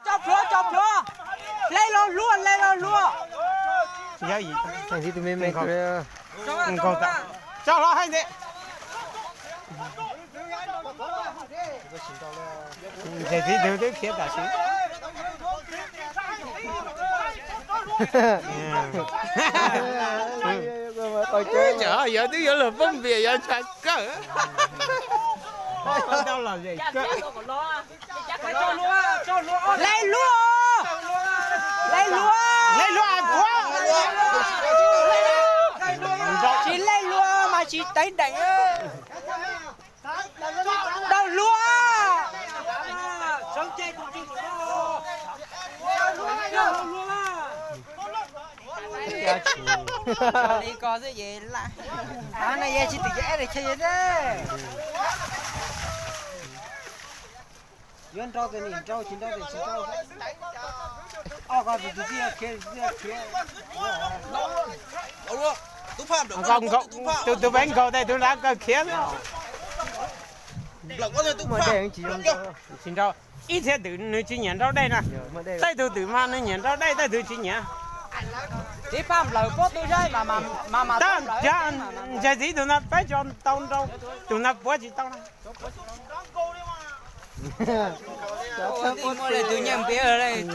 Tso plhuav, tso plhuav. Hle los hlua, hle los hlua. Yog ib, tus me me nkaug, nkaug tau. Tso hlo hais nti. Ntses txiv tug twb khiav tam sim. Yog twb yuav luag poob npias yuav ntshai kawg. Hle hlua, hle hlua, hle hlua, tsis hle hlua mas tsis teev deem. Daug hlua. Li ko xwb ces laj. Na yog tsis twm ces eb chaw yog. Yuav nrau tes nim nrau, tsis nrau tes tsis nrau. Ob ko tus twg tib khiav, tib khiav. Tus, tus peb nkaug tes tus nrad kawg khiav. Tsis nrau, ib txhia twm nws tsis nyiam nrau dej na. Tej tug twm mas nws nyiam nrau dej, tej tug tsis nyiam. Tib phaj nplawm puab tu zab mas mas mas. Ntses txiv tus no peb tso tau nrau, tus no puav tsis tau na. Tus nyiag npias,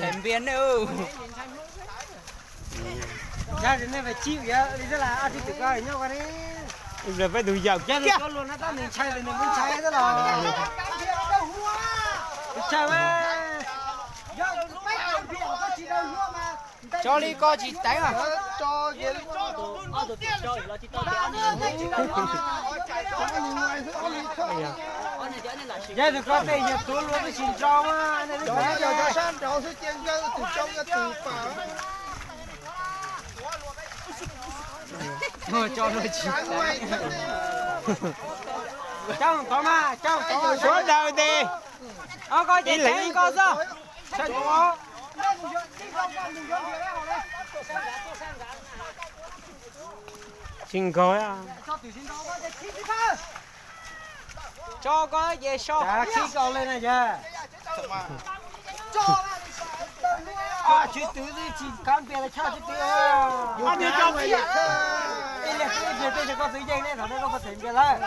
them npias ne. Ntshai nej fais tsis li xwb las, ob tug twm ko nyob ko ne. Peb tus yawm kiag. Cov luag no tab nws ntshai tes nws kuj ntshai xwb los. Ntshai. Cov li ko tsis teev. Yog tus ko tej yog tuav luag twb tsis nrau mas. Sab nraud xwb ces nkawd tus tso nkawd tus pam. Coj tod mas, coj tod. Suav daws tes. Ib leeg ib ko xwb. Tsis nkaug. Tso ko ces so. Khib ko li na yog. Tswv twm twb tsis kav npias los choj tswv twm. Ib leeg twb ib pliag twb yog koj twb yeej ne, thaum no koj puas them npias lawm.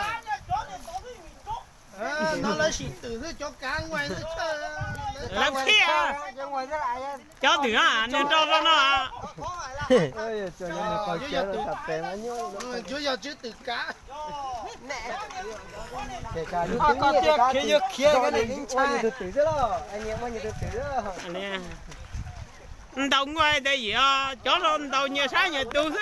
No lawv sim twm xwb, cov kav nguais xwb. Lawv khiav. Cov twm no nws nrau zoo no. Tsuas yog tswv twm kav. Koj tiag khiav yog khiav. Tus twm xwb los, nyias muaj nyias tus twm. Ntaus nkuaj tes yim os, cov no ntaus nyias sab nyias tus xwb.